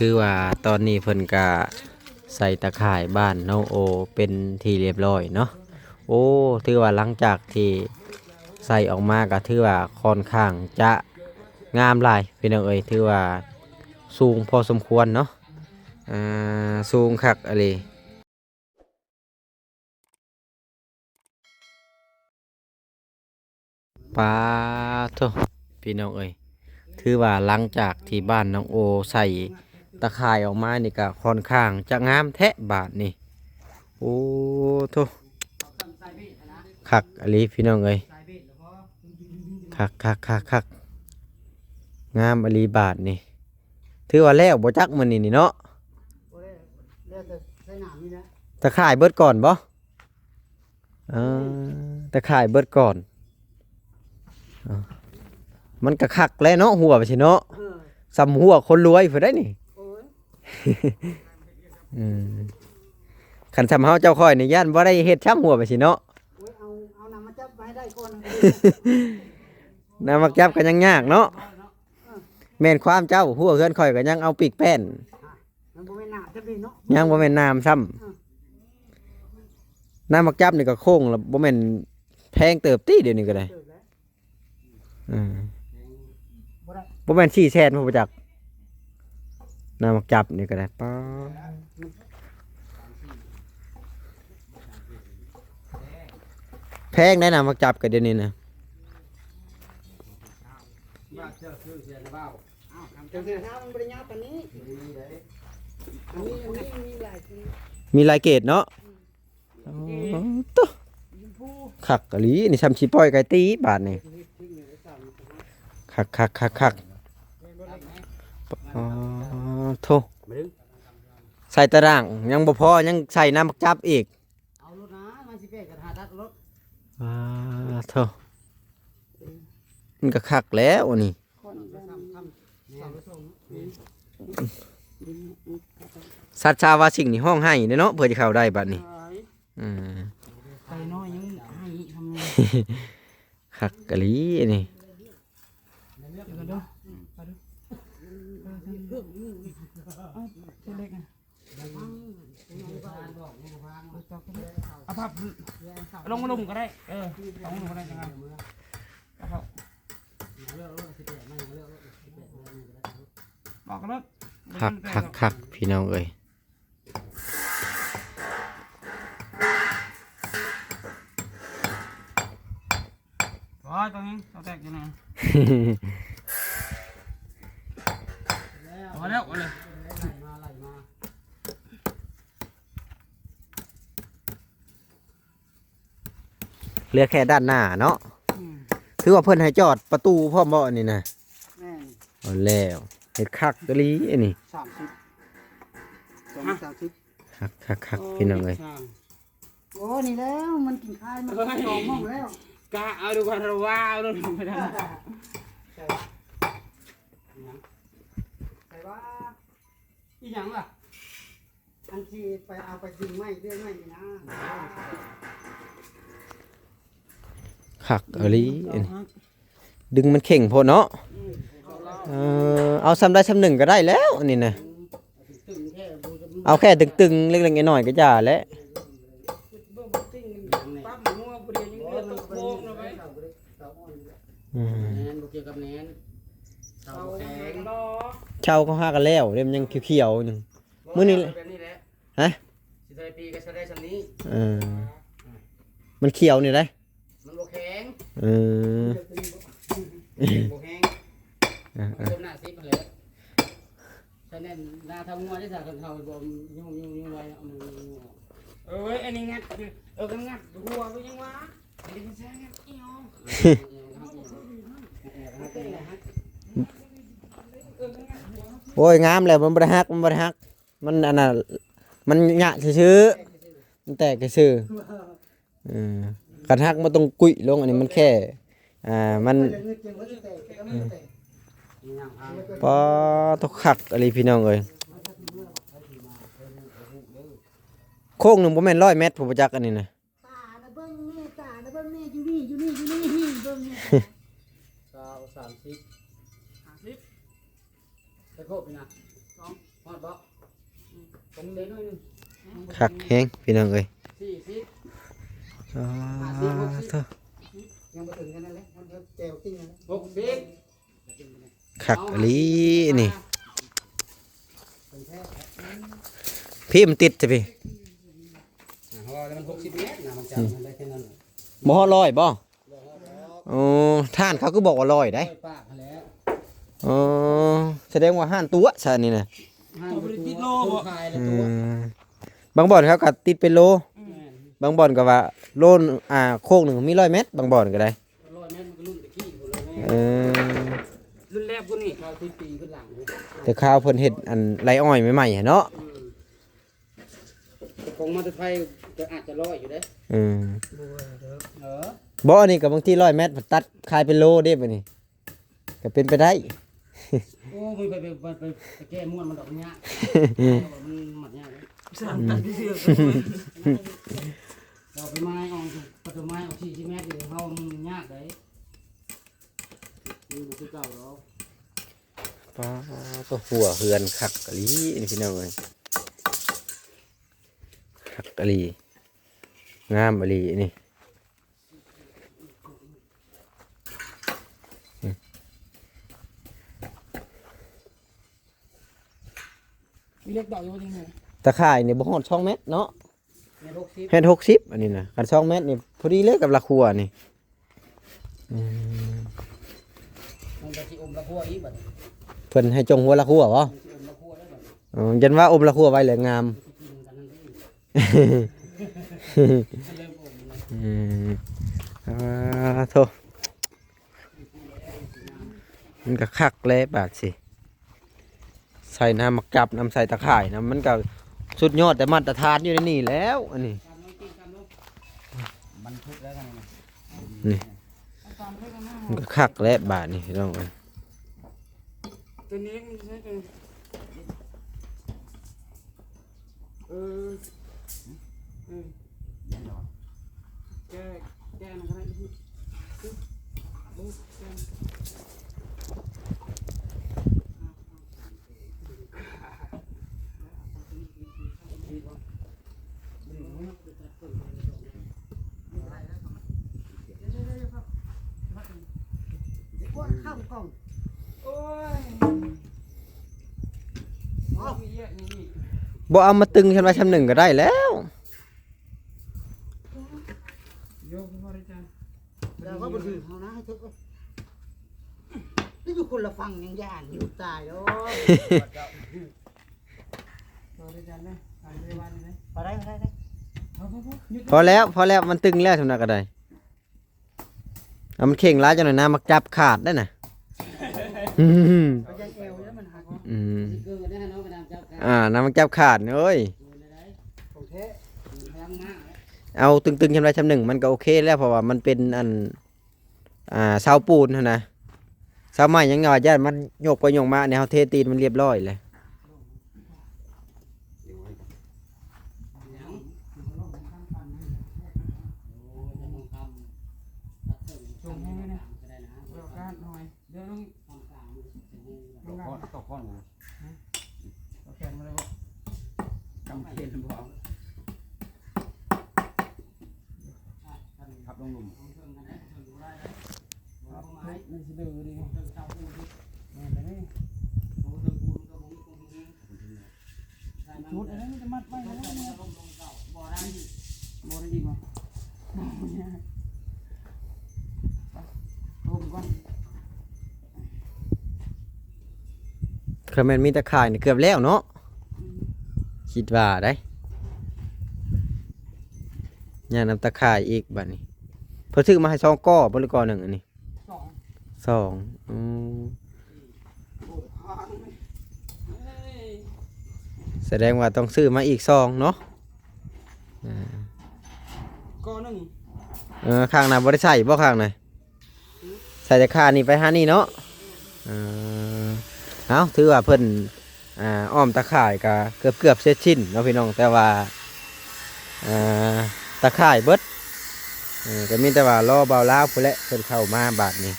ຄືວ່າຕອນນີ້ເພິ່ນກະໃສ່ຕາຂ່າຍບ້ານນ້ອງໂອເປັນທີ່ລຽບລ້ອຍເນາະ. ໂອ້ ຖືວ່າຫຼັງຈາກທີ່ໃສ່ອອກມາກະຖືວ່າຄ່ອນຂ້າງຈະງາມຫຼາຍພີ່ນ້ອງເອີຍ, ຖືວ່າສູງພໍສົມຄວນເນາະ. ອ່າ ສູງຄັກອີ່ຫຼີ. ປາໂທ້ ພີ່ນ້ອງເອີຍ, ຖືວ່າຫຼັງຈາກທີ່ບ້ານນ້ອງໂອໃສ່ຕາຂ່າຍອອກມານີ້ກະຄ່ອນຂ້າງຈະງາມແທ້ບາດນີ້. ໂອ້ໂທ້ ຄັກອີ່ຫຼີພີ່ນ້ອງເອີຍ, ຄັກໆໆໆ ງາມອີ່ຫຼີບາດນີ້. ຖືວ່າແລ້ວບໍ່ຈັກມື້ນີ້ນີ້ເນາະ. ບໍ່ໄດ້ ແລ້ວແຕ່ໃສ່ນ້ຳນີ້ແຫຼະ. ຕາຂ່າຍເບິດກ່ອນບໍ່? ເອີ ຕາຂ່າຍເບິດກ່ອນ. ເອີ ມັນກະຄັກແຫຼະເນາະ ຮົ້ວໄປຊີ້ເນາະ. ເອີ ສ່ຳຮົ້ວຄົນລວຍພຸ້ນໃດ໋ນີ້. ໂອ້ຍ ອືມ ຄັນສ່ຳເຮົາເຈົ້າຂ້ອຍນີ້ຢ້ານບໍ່ໄດ້ເຮັດຊ້ຳ ຮົ້ວໄປຊີ້ເນາະ. ໂອ້ຍ ເອົາ ເອົານ້ຳມາຈັບໃຫ້ໄດ້ກ່ອນ. ນ້ຳມາຈັບກໍຍັງຍາກເນາະ. ເອີ ແມ່ນຄວາມເຈົ້າ, ຮົ້ວເຮືອນຂ້ອຍກໍຍັງເອົາປີກແປ້ນ. ມັນບໍ່ແມ່ນນ້ຳຈັກນີ້ເນາະ. ຍັງບໍ່ແມ່ນນ້ຳຊ້ຳ. ເອີ ນ້ຳໝາກຈັບນີ້ກໍໂຄ້ງລະ ບໍ່ແມ່ນແພງເຕີບຕິດຽວນີ້ກໍໄດ້. ເຕີບແລ້ວ. ເອີ ບໍ່ໄດ້ ບໍ່ແມ່ນສີ່ແສນພຸ້ນບໍ່ຈັກ ນ້ຳໝາກຈັບນີ້ກໍໄດ້. ປາ ແພງໄດ໋ນ້ຳໝາກຈັບກໍດຽວນີ້ນະ. ເຈົ້າເສື້ອຂາວມັນບໍ່ໄດ້ຍາວປານນີ້. ອັນນີ້ ອັນນີ້ມີຫຼາຍ ມີຫຼາຍເກຣດເນາະ. ອືມ ໂອ້ ໂຕ ຄັກອີ່ຫຼີ ນີ້ຊ່ຳຊິປ່ອຍໄກ່ຕີບາດນີ້. ຄັກໆໆໆ ອໍ ໂທ້ ໃສ່ຕາລ່າງຍັງບໍ່ພໍ ຍັງໃສ່ນ້ຳໝາກຈັບອີກ. ເອົາໂລດນະ ມັນຊິແປດກັນຫາດັດໂລດ. ອາ ໂທ້ ມັນກໍຄັກແລ້ວນີ້. ສັດຊາວາສິ່ງນີ້ຮ້ອງໄຫ້ເດ້ເນາະ ເພື່ອຈະເຂົ້າໄດ້ບັດນີ້. ເອີ ໄກ່ນ້ອຍຍັງໄຫ້ທຳ ຄັກອີ່ຫຼີນີ້. ເອົາຜັບລົງມາລຸ່ມກໍໄດ້. ເອີ ເອົາລົງມາໄດ້ຈັ່ງນັ້ນ. ບອກກັນໂລດ ຄັກໆໆ ພີ່ນ້ອງເອີຍ. ໂອ້ຍ ຕົງນີ້ຕົງແຕກຢູ່ນີ້. ພໍແລ້ວ ເອົາເລີຍ. ເຫຼືອແຄ່ດ້ານໜ້າເນາະ. ອືມ ຖືວ່າເພິ່ນໃຫ້ຈອດປະຕູພ້ອມບໍ່ອັນນີ້ນະ? ແມ່ນ. ເອົາແລ້ວ ເຮັດຄັກອີ່ຫຼີອັນນີ້. ສາມສິບ ສອງ ສາມສິບ. ຄັກໆໆ ໂອ້ຍ ພີ່ນ້ອງເອີຍ. ໂອ້ ນີ້ແລ້ວ ມັນກິນຄາຍ ມັນສອງຫ້ອງແລ້ວ. ກະເອົາດູວ່າລະວ່າເອົາດູວ່າ ໃສ່ວ່າ ອີ່ຫຍັງລະ? ອັນທີ່ໄປເອົາໄປດຶງໄມ້ເລື່ອຍໄມ້ນີ້ນະ. ຄັກອີ່ຫຼີອັນນີ້ ດຶງມັນເຄັ່ງໂພດເນາະ. ເອີ ເອົາສ່ຳໃດສ່ຳໜຶ່ງກໍໄດ້ແລ້ວອັນນີ້ນະ. ເອົາແຄ່ຕຶງໆ ເລັກໆ ນ້ອຍໆ ກໍຢ່າແຫຼະ. ອືມ ແໜ້ນ ບໍ່ກ່ຽວກັບແໜ້ນ ເຊົາບໍ່ແຂງ ເຊົາເຂົາຫາກັນແລ້ວເດ້ ມັນຍັງຂຽວໆ ໜຶ່ງ. ມື້ນີ້ແບບນີ້ແຫຼະ ຮະ ຊິໃສ່ປີກກໍໃສ່ໄດ້ສ່ຳນີ້. ເອີ ມັນຂຽວນີ້ໄດ໋ ມັນບໍ່ແຂງ. ເອີ ບໍ່ແຂງ. ເອີໆ ສົມໜ້າສິບຫັ້ນແຫຼະ. ສະນັ້ນໜ້າເທົ່າງົວໄດ້ສາ ຄັນເທົ່າບໍ່ຍຸງໆໆໄວ້. ເອີຍ ອັນນີ້ງັດ ເອີ ກັນງັດຫົວໄປຍັງວະ. ໂອ້ຍ ງາມແລ້ວ ມັນບໍ່ໄດ້ຫັກ ມັນບໍ່ໄດ້ຫັກ. ມັນອັນນ່າ ມັນຍະຊື່ໆ ມັນແຕກຊື່ໆ. ເອີ ຄັນຫັກມັນຕ້ອງກຸ້ຍລົງ ອັນນີ້ມັນແຄ່ ອ່າ ມັນ ອືມ ປາໂທ້ ຄັກອີ່ຫຼີ ພີ່ນ້ອງເອີຍ. ໂຄ້ງໜຶ່ງບໍ່ແມ່ນຮ້ອຍແມັດ ຜູ້ບໍ່ຈັກອັນນີ້ນະ. ຕານະເບິ່ງແມ່ ຕານະເບິ່ງແມ່ ຢູ່ນີ້ ຢູ່ນີ້ ຢູ່ນີ້ ເບິ່ງແມ່. ຊາວ ສາມສິບ ຫ້າສິບ ໄປໂຄບນີ້ນະ ສອງ ຮອດບໍ່? ຕົງເດໜ້ອຍໜຶ່ງ ຄັກແຮງພີ່ນ້ອງເອີຍ ສີ່ສິບ ອໍ ຫ້າສິບ ຫົກສິບ ໂທ້ ຍັງບໍ່ເຖິງກັນນັ້ນເລີຍ ມັນແຈວກິນກັນ ຫົກສິບ ຄັກອີ່ຫຼີນີ້ ພີ່ມັນຕິດຊະພີ່ ອ່າ ເພາະວ່າມັນຫົກສິບແມັດນະ ມັນຈະ ອືມ ມັນໄດ້ແຄ່ນັ້ນ ບໍ່ຮອດຮ້ອຍບໍ່? ບໍ່ຮອດດອກ ໂອ້ ທ່ານເຂົາຄືບອກວ່າຮ້ອຍໃດ ຮ້ອຍປາກຫັ້ນແຫຼະ ອໍ ສະແດງວ່າຮ້ານຕົວະຊະນີ້ນະ ຮ້ານຕົວະ ບໍ່ໄດ້ຕິດໂລບໍ່? ຂາຍແລ້ວຕົວະ ອືມ ບາງບ່ອນເຂົາກໍຕິດເປັນໂລ ແມ່ນ ບາງບ່ອນກໍວ່າໂລ ອ່າ ໂຄກໜຶ່ງມີຮ້ອຍແມັດ ບາງບ່ອນກໍໄດ້ ຮ້ອຍແມັດມັນກໍລຸ້ນແຕ່ກີ້ພຸ້ນແຫຼະ ເອີ ລຸ້ນແລກພຸ້ນນີ້ ຄາວສິບປີຂຶ້ນຫຼັງ ແຕ່ຄາວເພິ່ນເຮັດອັນໄລ່ອ້ອຍໃໝ່ໆຫັ້ນເນາະ ອືມ ຂອງມາແຕ່ໄທກໍອາດຈະຮ້ອຍຢູ່ເດ້ ອືມ ບໍ່ວ່າເດີ ເອີ ບໍ່ ອັນນີ້ກໍບາງທີຮ້ອຍແມັດ ຕັດຂາຍເປັນໂລເດ້ບັດນີ້ ກໍເປັນໄປໄດ້ ໂອ້ ມັນໄປ ໄປ ໄປ ໄປແກ້ມ້ວນມັນດອກ ມັນຍາກ ມັນມັດຍາກເດ້ ສາມຕັນເທື່ອ ອືມ ເຮົາໄປໄມ້ອອກ ປະຕູໄມ້ອອກສີ່ສິບແມັດ ເຮົາມັນຍາກເດ້ ມັນບໍ່ຄືເກົ່າດອກ ປາດໂທ້ ຮົ້ວເຮືອນຄັກອີ່ຫຼີນີ້ພີ່ນ້ອງເອີຍ ຄັກອີ່ຫຼີ ງາມອີ່ຫຼີນີ້ ມີເຫຼັກດອກຢູ່ບໍ່? ຕາຂ່າຍນີ້ບໍ່ຮອດສອງແມັດເນາະ ແມັດຫົກສິບ ແມັດຫົກສິບ ອັນນີ້ນະ ຄັນສອງແມັດນີ້ພໍດີເລີຍກັບລາຄົວນີ້ ອືມ ມັນກໍຊິອົມລາຄົວອີກບັດນີ້ ເພິ່ນໃຫ້ຈົ່ງຫົວລາຄົວບໍ່? ມັນຊິອົມລາຄົວໄດ້ບັດນີ້ ອໍ ຢ້ານວ່າອົມລາຄົວໄວ້ແລ້ວງາມ ມັນຊິກິນກັນນັ້ນເດ້ ເລີ່ມອົມແລ້ວ ອືມ ອ່າ ໂທ້ ມັນກໍຄັກແຫຼະບາດຊິ ໃສ່ນ້ຳໝາກຈັບນຳ ໃສ່ຕາຂ່າຍນຳ ມັນກໍສຸດຍອດ ແຕ່ມາດຕະຖານຢູ່ໃນນີ້ແລ້ວ ອັນນີ້ ບັນທຶກແລ້ວນະ ນີ້ ມັນກໍຄັກແຫຼະບາດນີ້ພີ່ນ້ອງເອີຍ ຕົວນີ້ມັນໃຊ້ຕົວ ເອີ ເອີ ແກ້ ແກ້ອັນນັ້ນກໍໄດ້ ໂອ້ ແກ້ ບໍ່ເອົາມາຕຶງຊັ້ນວ່າຊ່ຳໜຶ່ງກໍໄດ້ແລ້ວ ແລ້ວກໍບໍ່ຖືກເຮົານະ ໃຫ້ເຖິກເອີຍ ນີ້ຢູ່ຄົນລະຝັ່ງຍັງຢ້ານຢູ່ ຕາຍແລ້ວ ບໍ່ໄດ້ ບໍ່ໄດ້ ບໍ່ໄດ້ ພໍແລ້ວ ພໍແລ້ວ ມັນຕຶງແລ້ວ ຊ່ຳນັ້ນກໍໄດ້ ເອົາມັນເຄັ່ງຫຼາຍ ຈັ່ງໜ້ອຍນ້ຳໝາກຈັບຂາດໄດ້ນະ ອືມ ອືມ ອ່າ ນ້ຳໝາກຈັບຂາດ ໂອ້ຍ ເອົາຕຶງໆ ຊ່ຳໃດຊ່ຳໜຶ່ງ ມັນກໍໂອເຄແລ້ວ ເພາະວ່າມັນເປັນອັນ ອ່າ ເສົາປູນຫັ້ນນະ ເສົາໄມ້ຫຍັງວ່າຢ້ານມັນໂຍກໄປໂຍກມາ ອັນນີ້ເຮົາເທຕີນມັນລຽບຮ້ອຍແລ້ວ ພັບລົງລຸ່ມ ພັບທຸບນີ້ຊິເດີດີ ແມ່ນແລ້ວນີ້ ຈຸດອັນນັ້ນມັນຈະມັດໄວ້ແລ້ວ ບໍ່ໄດ້ອີກບໍ່? ໄປ ລົມກ່ອນ. ຄັນແມ່ນມີຕາຂ່າຍນີ້ເກືອບແລ້ວເນາະ ອືມ ຄິດວ່າໄດ໋ ຍ່າງນຳຕາຂ່າຍອີກບາດນີ້ ເພິ່ນຊື້ມາໃຫ້ສອງກໍບໍ່ ຫຼືກໍໜຶ່ງອັນນີ້? ສອງ ສອງ ອືມ ສະແດງວ່າຕ້ອງຊື້ມາອີກສອງເນາະ ອ່າ ກໍໜຶ່ງ ເອີ ຂ້າງໜ້າບໍ່ໄດ້ໃສ່ບໍ່ ຂ້າງໜ້າ? ໃສ່ແຕ່ຂ້ານີ້ໄປຫານີ້ເນາະ ເອີ ເອົ້າ ຖືວ່າເພິ່ນ ອ່າ ອ້ອມຕາຂ່າຍກະເກືອບໆເສັດສິ້ນເນາະພີ່ນ້ອງ ແຕ່ວ່າ ອ່າ ຕາຂ່າຍເບິດ ເອີ ກໍມີແຕ່ວ່າລໍບ່າວລາວພຸ້ນແຫຼະ ເພິ່ນເຂົ້າມາບາດນີ້.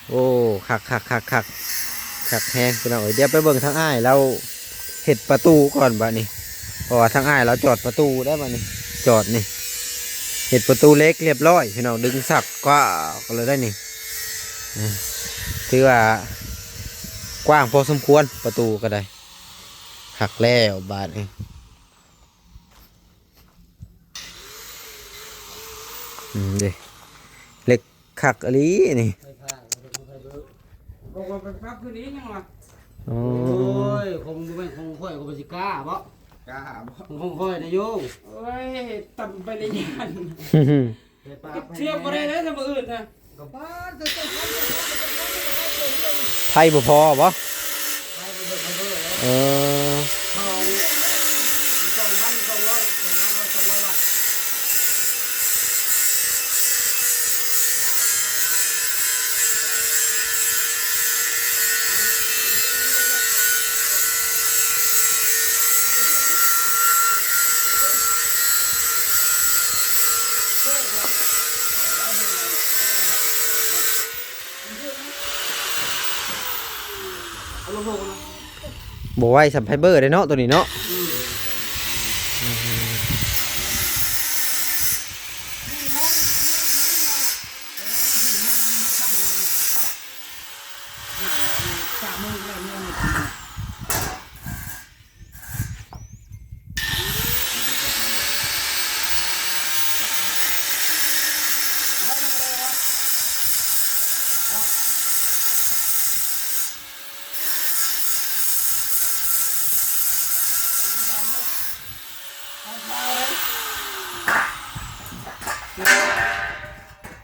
ໂອ້ ຄັກໆໆໆ ຄັກແຮງພີ່ນ້ອງເອີຍ. ດຽວໄປເບິ່ງທາງອ້າຍລາວ ເຮັດປະຕູກ່ອນບາດນີ້ ເພາະວ່າທາງອ້າຍລາວຈອດປະຕູແລ້ວບາດນີ້ ຈອດນີ້ ເຮັດປະຕູເຫຼັກຮຽບຮ້ອຍພີ່ນ້ອງ ດຶງສັກກວ້າງເລີຍໄດ໋ນີ້ ເອີ ຖືວ່າກວ້າງພໍສົມຄວນ ປະຕູກໍໄດ້ ຄັກແລ້ວບາດນີ້ ອືມ ເດ້ ເຫຼັກຄັກອີ່ຫຼີນີ້ ໄຟຟ້າ ບໍ່ໄດ້ໄຟເບີ ບໍ່ວ່າໄປປັບຄືນອີກຫຍັງວະ ໂອ້ ໂອ້ຍ ຄົງບໍ່ແມ່ນຂອງຂ້ອຍກໍບໍ່ຊິກ້າບໍ ກ້າບໍ ຂອງຂ້ອຍນະໂຍ ໂອ້ຍ ຕຳໄປເລີຍຢ້ານ ໄປປັບ ເຊື່ອບໍ່ໄດ້ເດີ ຖ້າມື້ອື່ນນະ ໄຟບໍ່ພໍບໍ? ເອີ ບໍ່ໄວສ່ຳໄຟເບີເດ້ເນາະ ໂຕນີ້ເນາະ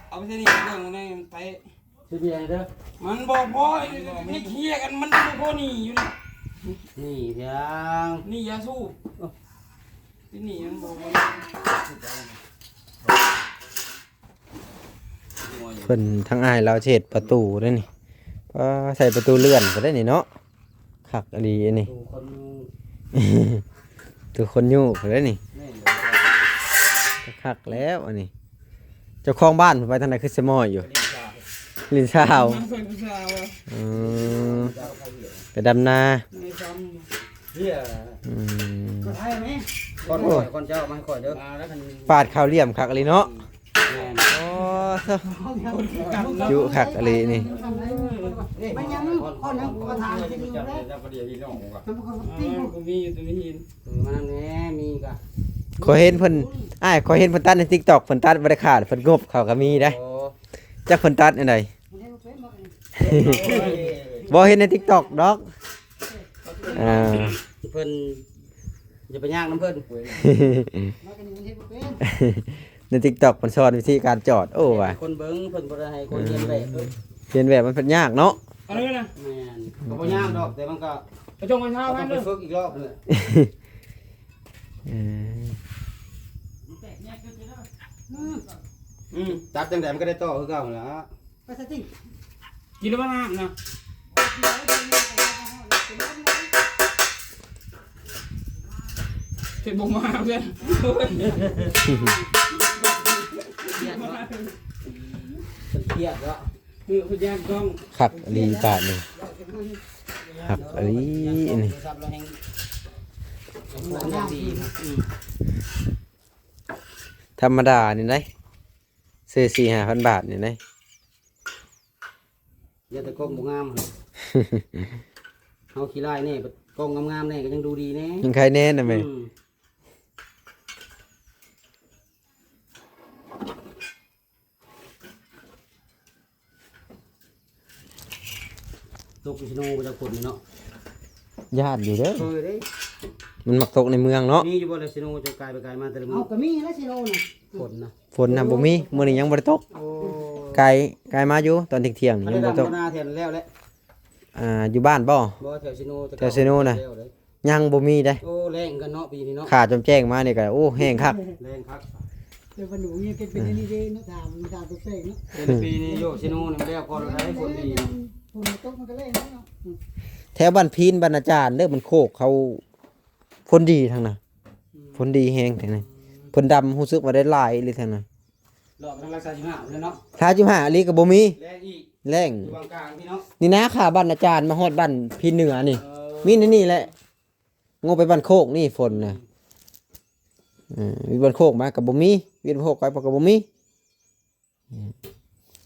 ເອົາໄປໃສ່ນີ້ເບິ່ງໃນໄປ ຊິເບຍເດີ ມັນບໍ່ພໍ ນີ້ເຄຍກັນ ມັນບໍ່ພໍນີ້ຢູ່ນີ້ ນີ້ພຽງ ນີ້ຢາສູບ ເອີ ທີ່ນີ້ມັນບໍ່ພໍນີ້ ເພິ່ນ ທາງອ້າຍລາວຊິເຮັດປະຕູເດ້ນີ້ ປາ ໃສ່ປະຕູເລື່ອນກໍໄດ້ນີ້ເນາະ ຄັກອີ່ຫຼີອັນນີ້ ປະຕູຄົນ ປະຕູຄົນຢູ່ກໍໄດ້ນີ້ ແມ່ນເລີຍ ຄັກແລ້ວອັນນີ້ ເຈົ້າຂອງບ້ານເພິ່ນໄປທາງໃດ ຄືສະໝອຍຢູ່ ຫຼິ້ນສາວ ຫຼິ້ນສາວ ມາເພິ່ນຜູ້ສາວ ເອີ ໄປດຳນາ ອືມ ກ່ອນຂ້ອຍ ກ່ອນເຈົ້າເອົາມາໃຫ້ຂ້ອຍເດີ ປາດເຂົ້າຫຼ່ຽມຄັກອີ່ຫຼີເນາະ ແມ່ນ ໂອ້ ຈຸຄັກອີ່ຫຼີນີ້ ມັນຍັງ ຂ້ອຍຍັງບໍ່ທານ ເອີ ກໍມີຢູ່ ຕົວມີຫີນ ມານຳແດ່ ມີກະ ຂ້ອຍເຫັນເພິ່ນ ອ້າຍ ຂ້ອຍເຫັນເພິ່ນຕັດໃນຕິກຕັອກ ເພິ່ນຕັດບໍ່ໄດ້ຂາດ ເພິ່ນງົບເຂົາກໍມີເດ້ ໂອ້ ຈັກເພິ່ນຕັດແນວໃດ ບໍ່ເຫັນໃນຕິກຕັອກດອກ ອ່າ ເພິ່ນ ຢ່າໄປຍາກນຳເພິ່ນ ໃນຕິກຕັອກເພິ່ນສອນວິທີການຈອດ ໂອ້ ວ່າ ຄົນເບິ່ງ ເພິ່ນບໍ່ໄດ້ໃຫ້ຄົນຮຽນແບບ ເອີ ຮຽນແບບມັນເປັນຍາກເນາະ ອັນນີ້ນະ ແມ່ນ ກໍບໍ່ຍາກດອກ ແຕ່ມັນກໍ ໄປຈົ່ງໄປເຊົາ ຕ້ອງໄປຝຶກອີກລອບໜຶ່ງ ເອີ ອືມ ຕັດຈັ່ງໃດມັນກໍໄດ້ຕໍ່ຄືເກົ່າຫັ້ນລະ ໄປສະຕິ ກິນແລ້ວບໍ່ນ້ຳນະ ເຮັດບໍ່ມາເພື່ອນ ຄຽດເນາະ ເພິ່ນຄຽດເນາະ ຄືພະຍານກ້ອງ ຄັກອີ່ຫຼີບາດນີ້ ຄັກອີ່ຫຼີອັນນີ້ ທຳມະດານີ້ໄດ໋ ຊື້ສີ່ຫ້າພັນບາດນີ້ໄດ໋ ຢ່າແຕ່ກ້ອງບໍ່ງາມຫັ້ນ ເຮົາຂີ້ລ້າຍແດ່ ກ້ອງງາມໆແດ່ກໍຍັງດູດີແດ່ ຍັງໄຄແດ່ນະແມ່ ອືມ ຕົກຢູ່ເຊໂນບໍ່ຈັກຝົນນີ້ເນາະ ຢ້ານຢູ່ເດີ ເຄີຍເດ້ ມັນມັກຕົກໃນເມືອງເນາະ ມີຢູ່ບໍ່ລະເຊໂນ ເຈົ້າກາຍໄປກາຍມາແຕ່ລະມື້ ເອົ້າ ກໍມີແຫຼະເຊໂນນະ ຝົນນະ ຝົນນະບໍ່ມີ ມື້ນີ້ຍັງບໍ່ໄດ້ຕົກ ໂອ້ ກາຍ ກາຍມາຢູ່ຕອນທ່ຽງໆນີ້ ຍັງບໍ່ຕົກ ມານາແຖວແລ້ວແຫຼະ ອ່າ ຢູ່ບ້ານບໍ່ ບໍ່ ແຖວເຊໂນ ແຖວເຊໂນນະ ແລ້ວເດ້ ຍັງບໍ່ມີເດ້ ໂອ້ ແລ້ງກັນເນາະ ປີນີ້ເນາະ ຂາຈົມແຈ້ງມານີ້ກໍ ໂອ້ ແຫ້ງຄັກ ແລ້ງຄັກ ແຕ່ວ່າໜູນີ້ເປັນ ເປັນອັນນີ້ເດ້ເນາະ ຖາມ ຖາມຕົວເອງເນາະ ແຕ່ລະປີນີ້ໂຍ ເຊໂນນີ້ມັນແລ້ວກ່ອນແລ້ວ ຝົນດີ ຝົນຕົກມັນກໍແລ້ງເນາະ ອືມ ແຖວບ້ານພີນ ບ້ານອາຈານເດີ ມັນໂຄກເຂົາ ຝົນດີທາງນັ້ນ ອືມ ຝົນດີແຮງແທ້ນີ້ ອືມ ເພິ່ນດຳ ຮູ້ສຶກວ່າໄດ້ຫຼາຍອີ່ຫຼີທາງນັ້ນ ລອກທາງຫຼັກສາມສິບຫ້າພຸ້ນແຫຼະເນາະ ສາມສິບຫ້າອີ່ຫຼີກໍບໍ່ມີ ແລ້ງອີກ ແລ້ງ ຢູ່ບາງກາງພີ້ເນາະ ນີ້ນາ ຂ້າບ້ານອາຈານມາຮອດບ້ານພີນເໜືອນີ້ ເອີ ມີແນວນີ້ແຫຼະ ງມໄປບ້ານໂຄກນີ້ຝົນນະ. ເອີ ວິດບ້ານໂຄກມາກໍບໍ່ມີ ວິດບ້ານໂຄກໄປກໍບໍ່ມີ.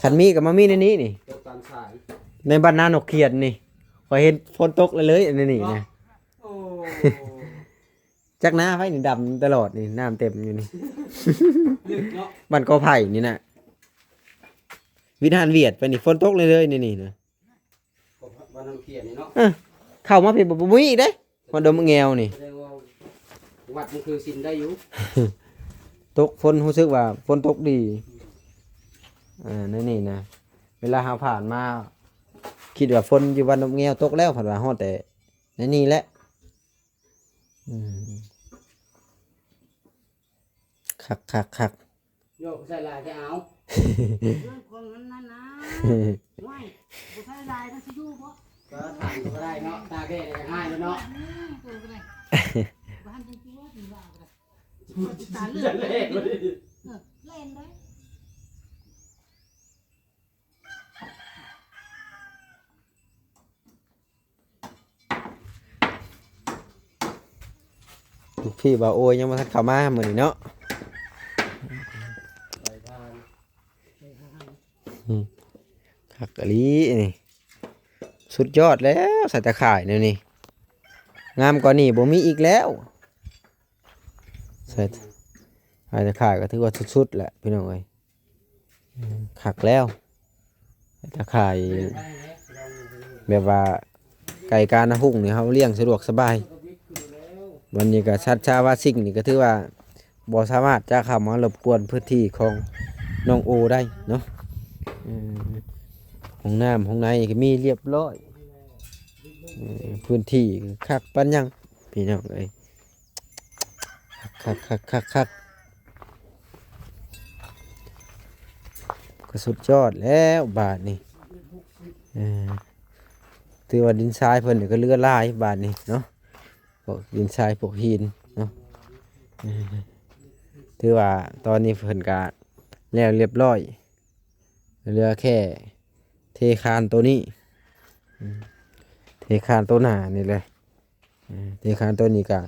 ຄັນມີກໍມາມີໃນນີ້ນີ້ ຕົກຕາມສາຍ ໃນບ້ານນານົກຂຽນນີ້ ຂ້ອຍເຫັນຝົນຕົກເລີຍໆ ອັນນີ້ນະ. ໂອ້ ຈັກນາໃຜນີ້ດຳຕະຫຼອດນີ້ ນ້ຳເຕັມຢູ່ນີ້ ລຶກເນາະ ບ້ານກໍໄຜ່ນີ້ນະ. ວິດຫານວຽດໄປນີ້ ຝົນຕົກເລີຍໆ ໃນນີ້ນະ ກໍບ້ານນານົກຂຽນນີ້ເນາະ. ເອີ ເຂົ້າມາພີ້ບໍ່ ບໍ່ມີອີກເດ້ ຮອດດອນໝາກແງວນີ້ ແສດງວ່າວັດມັນຄືສິນໄດ້ຢູ່. ຕົກຝົນ ຮູ້ສຶກວ່າຝົນຕົກດີ. ເອີ ໃນນີ້ນະ ເວລາເຮົາຜ່ານມາ ຄິດວ່າຝົນຢູ່ວັດໜອງແງວຕົກແລ້ວ ພັດວ່າຮອດແຕ່ໃນນີ້ແຫຼະ. ອືມ ຄັກໆໆ. ໂຍກໃສ່ຫຼາຍແທ້ເອົາ ເລື່ອງຂອງມັນນັ້ນນະ. ໂອ້ຍ ບໍ່ໃສ່ຫຼາຍມັນຊິຢູ່ບໍ່? ກໍຖາມກໍໄດ້ເນາະ ຕາກແດດກໍຫາຍແລ້ວເນາະ. ອືມ ຕົວກໍໄດ້ ບໍ່ທັນເປັນຕົວ ຖືວ່າກໍໄດ້ ຕາເລືອດ ເອີ ແລ່ນໄດ້. ລູກພີ່ບ່າວໂອຍຍັງບໍ່ທັນເຂົ້າມາມື້ນີ້ເນາະ. ອືມ ຄັກອີ່ຫຼີນີ້ ສຸດຍອດແລ້ວ ສາຍຕາຂ່າຍແນວນີ້ ງາມກວ່ານີ້ບໍ່ມີອີກແລ້ວ. ສາຍ ສາຍຕາຂ່າຍກໍຖືວ່າສຸດໆແຫຼະພີ່ນ້ອງເອີຍ. ອືມ ຄັກແລ້ວ ຕາຂ່າຍແບບວ່າໄກ່ການະຮຸ່ງນີ້ ເຮົາລ້ຽງສະດວກສະບາຍ. ວັນນີ້ກໍສັດຊາວາຊິງນີ້ກໍຖືວ່າບໍ່ສາມາດຈະເຂົ້າມາລົບກວນພື້ນທີ່ຂອງນ້ອງໂອໄດ້ເນາະ. ເອີ ຫ້ອງນ້ຳຫ້ອງໃນກໍມີລຽບລ້ອຍ ເອີ ພື້ນທີ່ຄັກປານຫຍັງພີ່ນ້ອງເອີຍ. ຄັກໆໆໆ ກໍສຸດຍອດແລ້ວບາດນີ້. ເອີ ຖືວ່າດິນຊາຍເພິ່ນນີ້ກໍເຫຼືອຫຼາຍບາດນີ້ເນາະ ພວກດິນຊາຍພວກຫີນເນາະ. ເອີ ຖືວ່າຕອນນີ້ເພິ່ນກໍແລ້ວລຽບລ້ອຍ ເຫຼືອແຄ່ເທຄານໂຕນີ້ ເທຄານໂຕໜ້ານີ້ແຫຼະ. ເອີ ເທຄານໂຕນີ້ກະ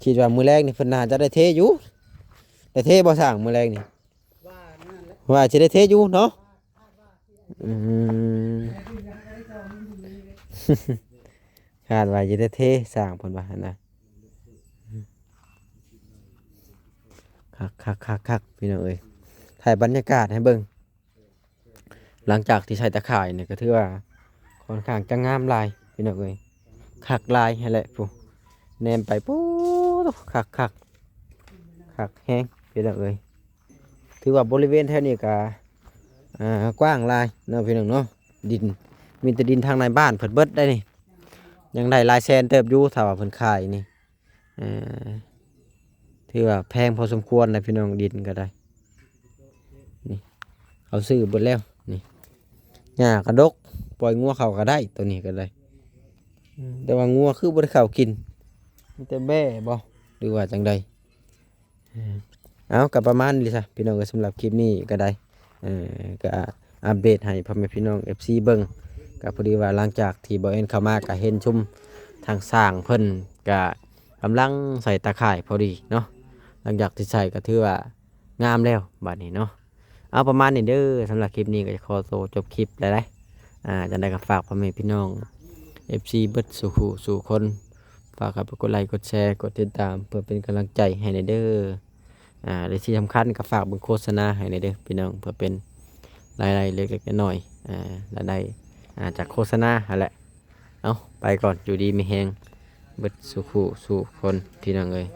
ຄິດວ່າມື້ແລງນີ້ເພິ່ນໜ້າຈະໄດ້ເທຢູ່ ໄດ້ເທບໍ່ຊ່າງມື້ແລງນີ້? ວ່ານັ້ນແຫຼະ ວ່າຊິໄດ້ເທຢູ່ເນາະ. ອືມ ຄາດວ່າຊິໄດ້ເທຊ່າງເພິ່ນວ່າຫັ້ນນະ. ຄັກໆໆໆ ພີ່ນ້ອງເອີຍ ຖ່າຍບັນຍາກາດໃຫ້ເບິ່ງ. ຫຼັງຈາກທີ່ໃສ່ຕາຂ່າຍນີ້ກໍຖືວ່າຄ່ອນຂ້າງຈະງາມຫຼາຍພີ່ນ້ອງເອີຍ ຄັກຫຼາຍຫັ້ນແຫຼະ. ຜູ້ ແນມໄປ ປູ້ ຄັກໆ ຄັກແຮງພີ່ນ້ອງເອີຍ. ຖືວ່າບໍລິເວນແຖວນີ້ກໍ ອ່າ ກວ້າງຫຼາຍເນາະພີ່ນ້ອງເນາະ ດິນ ມີແຕ່ດິນທາງໃນບ້ານເພິ່ນເບິດໄດ໋ນີ້. ຍັງໄດ້ຫຼາຍແສນເຕີບຢູ່ ຖ້າວ່າເພິ່ນຂາຍນີ້. ເອີ ຖືວ່າແພງພໍສົມຄວນນະພີ່ນ້ອງ ດິນກໍໄດ້ ນີ້ ເຂົາຊື້ເບິດແລ້ວນີ້. ຫຍ້າກະດົກ ປ່ອຍງົວເຂົ້າກໍໄດ້ ໂຕນີ້ກໍໄດ້. ອືມ ແຕ່ວ່າງົວຄືບໍ່ໄດ້ເຂົ້າກິນ ມີແຕ່ແບ້ບໍ ຫຼືວ່າຈັ່ງໃດ? ເອີ ເອົາ ກໍປະມານນີ້ຊະພີ່ນ້ອງເອີຍ ສຳລັບຄລິບນີ້ກໍໄດ້ ເອີ ກໍອັບເດດໃຫ້ພໍ່ແມ່ພີ່ນ້ອງເອັຟຊີເບິ່ງ. ກໍພໍດີວ່າຫຼັງຈາກທີ່ບ່າວແອນເຂົ້າມາ ກໍເຫັນຊຸມທາງຊ່າງເພິ່ນກໍກຳລັງໃສ່ຕາຂ່າຍພໍດີເນາະ. ຫຼັງຈາກທີ່ໃສ່ກໍຖືວ່າງາມແລ້ວບາດນີ້ເນາະ. ເອົາ ປະມານນີ້ເດີ ສຳລັບຄລິບນີ້ກໍຈະຂໍໂຕຈົບຄລິບແລ້ວເດ້. ອ່າ ຈັ່ງໃດກໍຝາກພໍ່ແມ່ພີ່ນ້ອງເອັຟຊີເບິດສູ່ຜູ້ສູ່ຄົນ ຝາກເຂົ້າໄປກົດໄລກົດແຊ ກົດຕິດຕາມ ເພື່ອເປັນກຳລັງໃຈໃຫ້ແດ່ເດີ. ອ່າ ແລະທີ່ສຳຄັນກໍຝາກເບິ່ງໂຄສະນາໃຫ້ແດ່ເດີພີ່ນ້ອງ ເພື່ອເປັນລາຍໄດ້ເລັກໆນ້ອຍໆ ອ່າ ລາຍໄດ້ ອ່າ ຈາກໂຄສະນາຫັ້ນແຫຼະ. ເອົາ ໄປກ່ອນ ຢູ່ດີມີແຮງເບິດສູ່ຜູ້ສູ່ຄົນ ພີ່ນ້ອງເອີຍ.